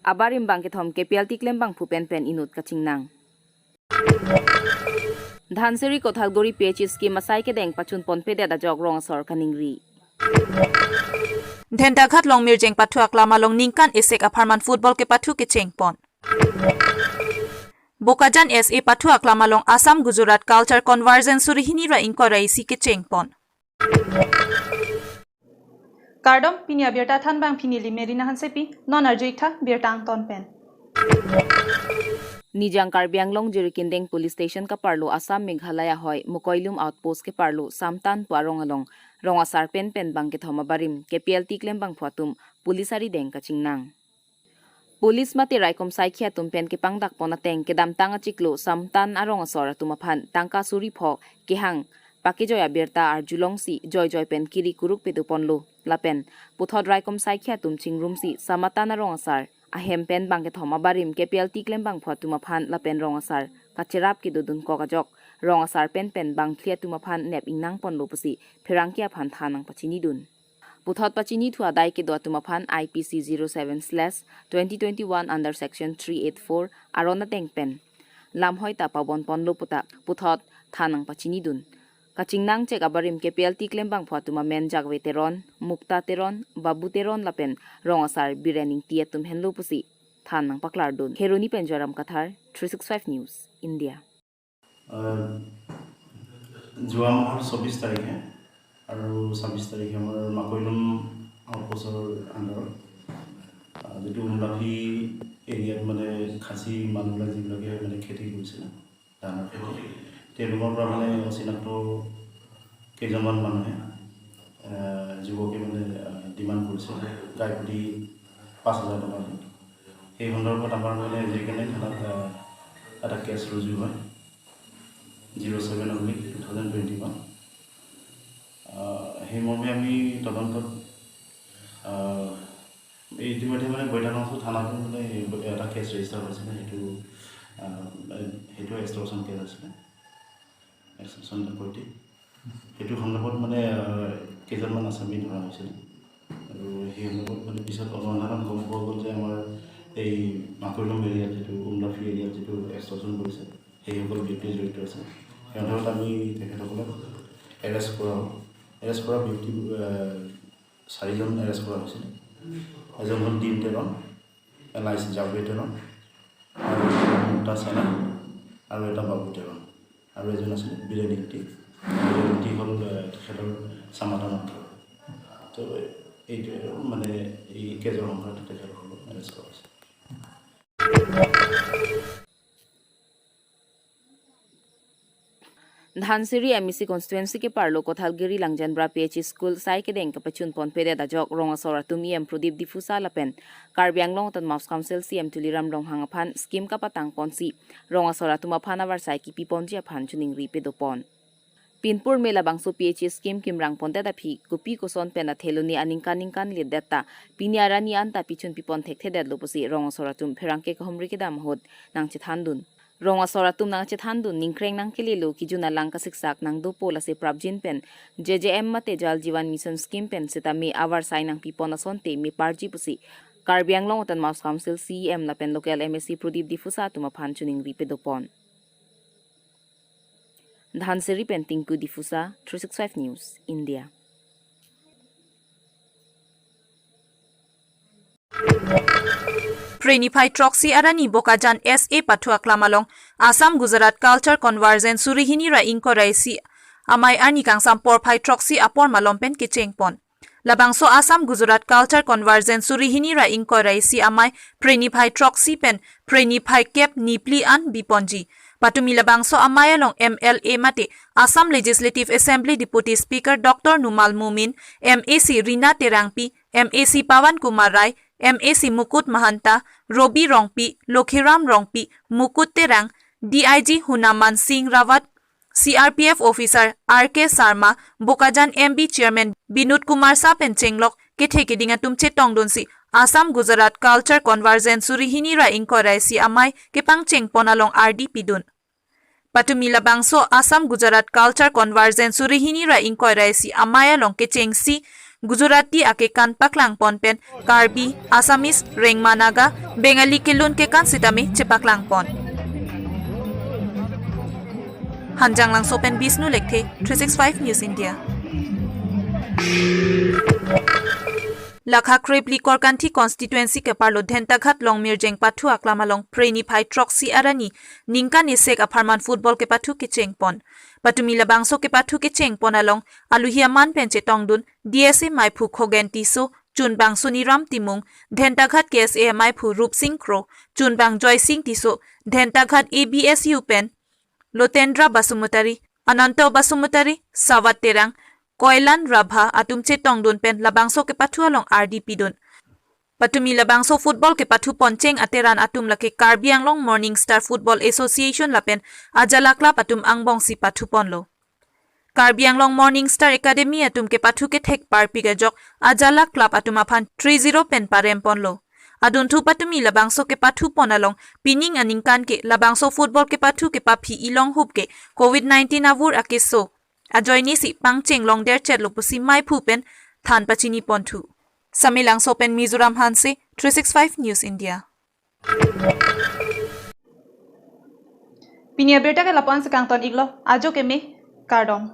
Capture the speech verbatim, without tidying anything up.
abarim bangkethom K P L T klembangphu pen pen inut kachingnang. Dhansiri Kothalguri P H E scheme asai kedeng pachun ponpedet ajok rong asor kaningri. Dentaghat along mirjeng pathu aklam along ningkan esek apharman football kepathu kecheng pon. Bokajan S A pathu aklam along Assam Gujarat Culture Convergence suri hini ra ingkoi ra isi kecheng pon. Kardom, pini abirta thanbang pini Limeri Nahansepi, non arju iktha birta angton pen. Nijang Karbi Anglong Jirikindeng Police Station kaparlo Assam Meghalaya hoi Mokoilum Outpost keparlo Samtan pu arong along rong asar pen pen bangkethom abarim K P L T klembangphu atum police arideng kachingnang. Police mate raikom saikhi atum pen kepangdak pon ateng kedamtang achiklo Samtan arong asor atum aphan tangka suri pho kehang pakejoi abirta arjulongsi joijoi pen kiri kuruk pedo ponlo. Lapen puthot raikom saikhi atum chingrumsi Samtan arong asar ahem pen bangkethom abarim K P L T klembangphu atum aphan lapen rong asar kacherap kedodunkok ajok rong asar pen pen bangphli atum aphan nep ingnang ponlo pusi pherangke aphan than nangpachinidun. Puthot pachinithu adai kedo atum aphan I P C zero seven slash twenty twenty-one under section three eight four aron ateng pen lamhoi ta pabon ponlo puta puthot than nangpachinidun. Kachingnang chek abarim K P L T klembangphu atum amen Jakve Teron, Mukta Teron, Babu Teron lapen rong asar Biren Ingti atum henlo pusi than nangpaklardun. Kheroni pen Joram Kathar, three six five News, India. আহ, যোৱা মাহৰ চৌবিছ তাৰিখে আৰু ছাব্বিছ তাৰিখে আমাৰ মাকৈলুং আউটপোষ্টৰ আণ্ডাৰত, আহ, যিটো উমলাফি এৰিয়াত মানে খাচী মানুহবিলাক যিবিলাকে মানে খেতি কৰিছিলে, ধানৰ খেতি, তেওঁলোকৰ পৰা মানে অচিনাক্ত কেইজনমান মানুহে, আহ, যুৱকে মানে, আহ, ডিমাণ্ড কৰিছে গাই প্ৰতি পাঁচ হাজাৰ টকাকৈ। সেই সন্দৰ্ভত আমাৰ মানে যিকোনো থানাত, আহ, এটা কেছ ৰুজু হয়, zero' seven oblique two thousand twenty one. আহ, সেই মৰ্মে আমি তদন্তত, আহ, এই ইতিমধ্যে মানে বৈঠানসৰ থানাতো মানে এটা কেছ ৰেজিষ্টাৰ হৈছিলে, সেইটো, আহ, সেইটো এক্সটৰ্চন কেছ আছিলে, এক্সটৰ্চন ডকৈতি। সেইটো সন্দৰ্ভত মানে, আহ, কেইজনমান আছামী ধৰা হৈছিলে আৰু সেই সন্দৰ্ভত মানে পিছত অনুসন্ধানত গম পোৱা গ'ল যে আমাৰ এই মাকৈলুং এৰিয়াত যিটো উমলাফি এৰিয়াত যিটো এক্সটৰ্চন কৰিছে, সেইসকল ব্যক্তি জড়িত আছে। সেই সন্দৰ্ভত আমি তেখেতসকলক এৰেষ্ট কৰা হ'ল। এৰেষ্ট কৰা ব্যক্তি, আহ, চাৰিজন এৰেষ্ট কৰা হৈছিলে। এজন হ'ল ডিম তেৰণ, এলাইচ জাভে তেৰণ, আৰু এটা সেনা, আৰু এটা বাবু তেৰণ, আৰু এজন আছিলে বিৰেণ ইংতি। বিৰেণ ইংতি হ'ল, আহ, তেখেতৰ চামাতা নামঘৰ। তো এইটোৱে আৰু মানে এই কেজৰ সংক্ৰান্তত তেখেতসকলক এৰেষ্ট কৰা হৈছে। Dhansiri M A C constituency keparlo Kothalgiri Langjenbra P H E school sai kedeng kapachun ponpedet ajok rong asor atum E M Pradip Diphusa lapen Karbi Anglong Autonomous Council C E M Tuliram Ronghang aphan scheme kapatang ponsi rong asor atum aphan avarsai kipi ponji aphan choningri pedo pon. Pinpur me labangso P H E scheme kimrang pondet aphi kopi koson pen athe lone aningkan ningkan ledet ta pini arni anta pichun pipon thekthedetlo pusi rong asor atum pherangke kahumri kedam ahut nangchethandun. Rong asor atum nangchethandun, ningkreng nangkelelo, kijun alang kasiksak nangdopo, lasi prapjin pen J J M mate Jal Jeevan Mission scheme pen sitame avarsai nangpipon asonte meparji pusi Karbi Anglong Autonomous Council C E M lapen local M A C Pradip Diphusa atum aphan choningri pedo pon. Dhansiri pen Tinku Diphusa, three six five News, India. Phre niphai throksi arni Bokajan S A pathu aklam along Assam Gujarat Culture Convergence suri hini ra ingkoi ra isi amei arni kangsam porphai throksi apor malom pen kecheng pon. Labangso Assam Gujarat Culture Convergence suri hini ra ingkoi ra isi amei phre niphai throksi pen phre niphai kep niphli an biponji. Patumi labangso amei along M L A mate Assam Legislative Assembly Deputy Speaker Doctor Numal Momin, M A C Rina Terangpi, M A C Pawan Kumar Rai, M A C Mukut Mahanta, Robi Rongpi, Lokhiram Rongpi, Mukut Terang, D I G Hunaman Singh Rawat, C R P F officer R K Sarma, Bokajan M B chairman Binod Kumar Shah pen chenglok kethe keding atum chetongdunsi Assam Gujarat Culture Convergence suri hini ra ingkoi ra isi amei kepangcheng pon along ardi pidun. Patumi labangso Assam Gujarat Culture Convergence suri hini ra ingkoi ra isi amei along kechengsi Gujarati akekan paklangpon pen Karbi, Assamese, Rengma Naga, Bengali kelun kekan sitame chepaklangpon. Hanjanglangso pen Bisnu Lekthe, three six five News India. Lakha krepli Korkanthi constituency keparlo Dhentaghat Longmirjeng pathu aklam along Phre niphai throksi arni ningkan isek apharman football kepathu kechengpon. Patumi labangso kepathu kechengpon along aluhi aman pen chetongdun D S A maiphu Khogen Tisso, chunbang Suniram Timung, Dhentaghat K S A maiphu Rupsing Kro, chunbang Joysing Tisso, Dhentaghat A B S U pen Lotendra Basumatary, Ananto Basumatary, Sawat Terang, Koilan Rabha atum chetongdun pen labangso kepathu along ardi pidun. Patumi labangso football kepathu poncheng ateran atum lake Karbi Anglong Morning Star Football Association lapen Ajala Club atum angbongsi pathuponlo. Karbi Anglong Morning Star Academy atum kepathu kethek parpik ajok Ajala Club atum aphan three zero pen paremponlo. Adunthu patumi labangso kepathupon along pining aningkan ke labangso football kepathu kepaphi ilong hup ke Covid nineteen avur akeso ajoinesi pangchenglong derchetlo pusi maiphu pen than pachiniponthu. Samelangso pen Mizoram Hanse, three six five News India. Pini abirta ke lapu-an si kangton iklo, ajo keme, kardom.